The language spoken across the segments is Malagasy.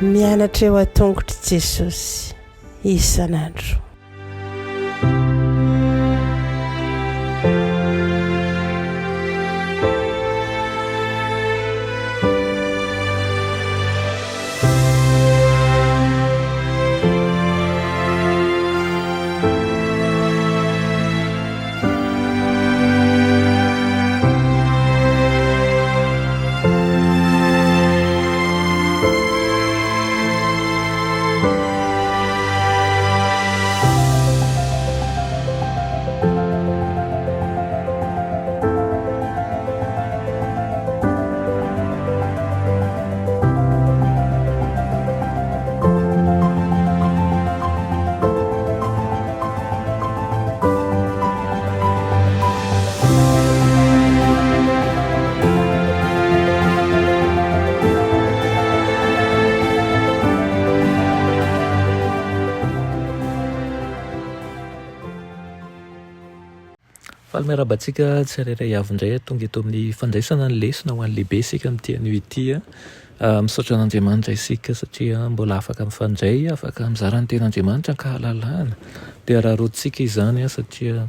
Mianatra eo an-tongotr'i Jesosy isan'andro. Faly miarahaba antsika tsirairay avy indray tonga eto amin'ny fandraisana ny lesona ho an'ny lehibe isika amin'ity anio ity. Misaotra an'Andriamanitra isika satria mbola afaka mifandray, afaka mizara ny tenin'Andriamanitra an-kahalalahana. Dia araraotintsika izany satria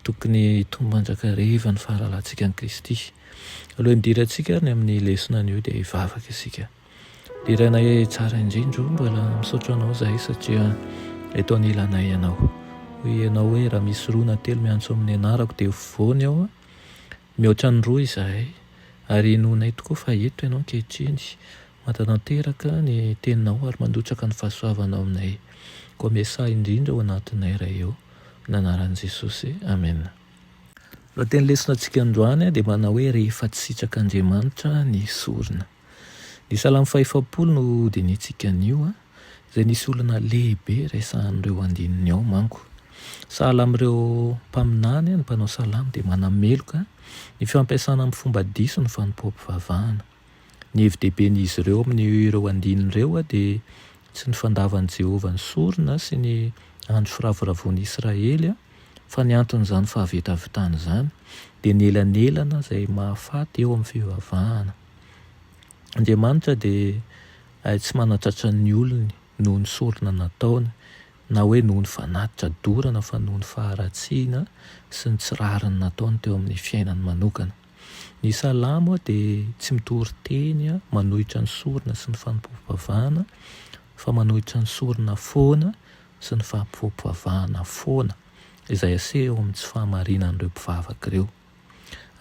tokony hitombo mandrakariva ny fahalalantsika an'i Kristy. Alohan'ny hidirantsika ary ny amin'ny lesona anio dia hivavaka isika. Derainay tsara indrindra o, mbola misaotra anao izahay satria eto anilanay ianao. Hoy ianao hoe raha misy roa na telo miantso amin'ny anarako dia afovoany aho. Mihoatra ny roa izahay, ary inoanay tokoa fa eto Ianao ankehitriny, manatanteraka ny Teninao ary mandrotsaka ny fahasoavanao aminay. Koa miasaha indrindra ao anatinay Ray ô, amin'ny anaran'i Jesosy. Amena. Lohateny lesona antsika androany dia manao hoe Rehefa tsy sitrak'Andriamanitra ny sorona. Ny Salamo fahefapolo no hodinihintsika anio, izay nisy olana lehibe resahan'ireo andininy ao manko. Sahala amin'ireo mpaminany, ny mpanao salamo dia manameloka ny fampiasana amin'ny fomba diso ny fanompoam-pivavahana. Ny hevi-dehiben'izy ireo amin'ireo andininy ireo dia tsy ny fandavan'i Jehovah ny sorona sy ny andro firavoravoan'i Israely, fa ny anton'izany fahavetavetana izany dia ny elanelana izay mahafaty eo amin'ny fivavahana. Andriamanitra dia tsy manatratra ny olony noho ny sorona nataony, na hoe noho ny fanatitra dorana fa noho ny faharatsiana sy ny tsy rariny nataony teo amin'ny fiainany manokana. Ny Salamo dia tsy mitory teny manohitra ny sorona sy ny fanompoam-pivavahana fa manohitra ny sorona foana sy ny fanompoam-pivavahana foana izay aseho amin'ny tsy fahamarinan'ireo mpivavaka ireo.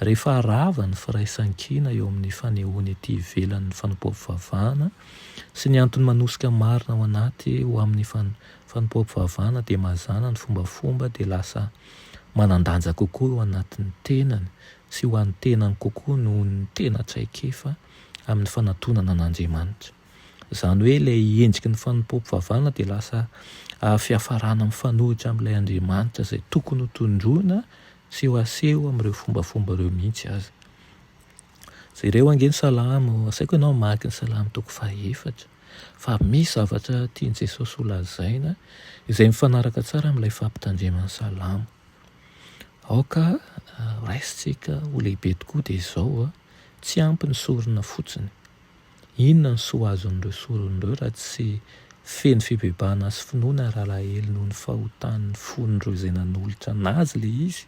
Rehefa rava ny firaisan-kina eo amin'ny fanehoana ety ivelany ny fanompoam-pivavahana sy ny antony manosika marina ao anaty ho amin'ny fanompoam-pivavahana dia mazàna ny fombafomba dia lasa manan-danja kokoa eo anatin'ny tenany sy ho an'ny tenany kokoa noho ny tena traikefa amin'ny fanatonana an'Andriamanitra. Izany hoe ilay endriky ny fanompoam-pivavahana dia lasa fiafarana mifanohitra amin'ilay Andriamanitra izay tokony ho tondroina sy ho aseho amin'ireo fombafomba ireo mihitsy aza. Jereo ange ny Salamo, asaiko ianao hamaky ny Salamo toko fahefatra, fa misy zavatra tian'i Jesosy ho lazaina izay mifanaraka tsara amin'ilay fampitandreman'ny Salamo. Aoka raisintsika ho lehibe tokoa dia izao, tsy ampy ny sorona fotsiny. Inona ny soa azon'ireo sorona ireo raha tsy feno fibebahana sy finoana ary alahelo noho ny fahotan'ny fon'ireo izay nanolotra an'azy ilay izy?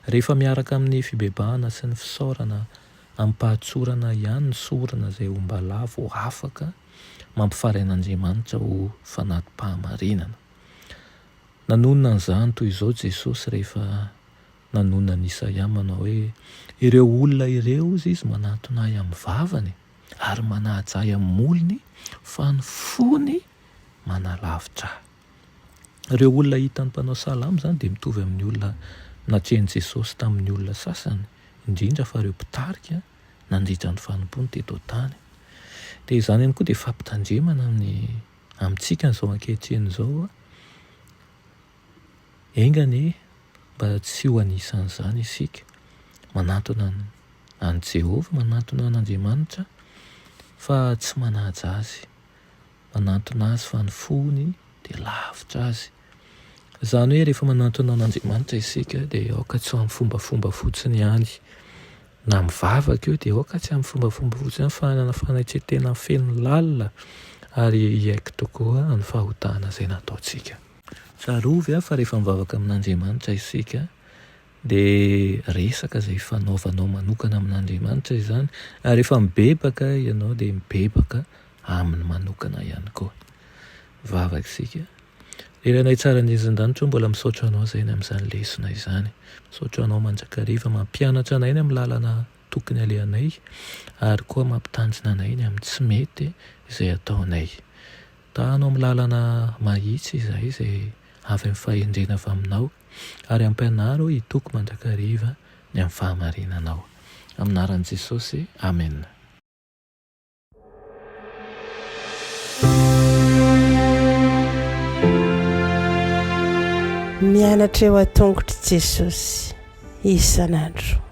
Rehefa miaraka amin'ny fibebahana sy ny fisaorana amim-pahatsorana ihany ny sorona izay ombalahy vao afaka mampifaly an'Andriamanitra ho fanati-pahamarinana. Nanonona an'izany toy izao Jesosy rehefa nanonona an'i Isaia manao hoe, Ireo olona ireo, hozy izy, manantona ahy amin'ny vavany ary manaja ahy amin'ny molony, fa ny fony manalavitra ahy. Ireo olona hitan'ny mpanao salamo izany dia mitovy amin'ny olona natrehin'i Jesosy tamin'ny olona sasany, indrindra fa ireo mpitarika nandritra ny fanompoany teto an-tany. Dia izany ihany koa dia fampitandremana amin'ny amintsika amin'izao ankehitriny izao. Enga anie mba tsy ho anisan'izany isika. Manantona an'i Jehovah, manantona an'Andriamanitra, fa tsy manaja azy. Manantona azy fa ny fony dia lavitra azy. Izany hoe rehefa manantona an'Andriamanitra isika dia aoka tsy ho amin'ny fombafomba fotsiny ihany. Na mivavaka io dia aoka tsy amin'ny fombafomba fotsiny ihany fa hanana fanetren-tena feno lalina ary hiaiky tokoa ny fahotana izay nataontsika. Tsarovy fa rehefa mivavaka amin'Andriamanitra isika dia resaka izay ifanaovanao manokana amin'Andriamanitra izany ary rehefa mibebaka ianao dia mibebaka Aminy manokana ihany koa. Mivavaka isika. Ry Rainay tsara indrindra izay an-danitra ô, mbola misaotra Anao izahay ny amin'izany lesona izany. Misaotra Anao mandrakariva mampianatra anay ny amin'ny lalana tokony alehanay ary koa mampitandrina anay ny amin'ny tsy mety izay ataonay. Tahano amin'ny lalana mahitsy izahay izay avy amin'ny fahendrena avy Aminao ary ampianaro hitoky mandrakariva ny amin'ny fahamarinanao. Amin'ny anaran'i Jesosy, Amena. Mianatra eo an-tongotr'i Jesosy isan'andro.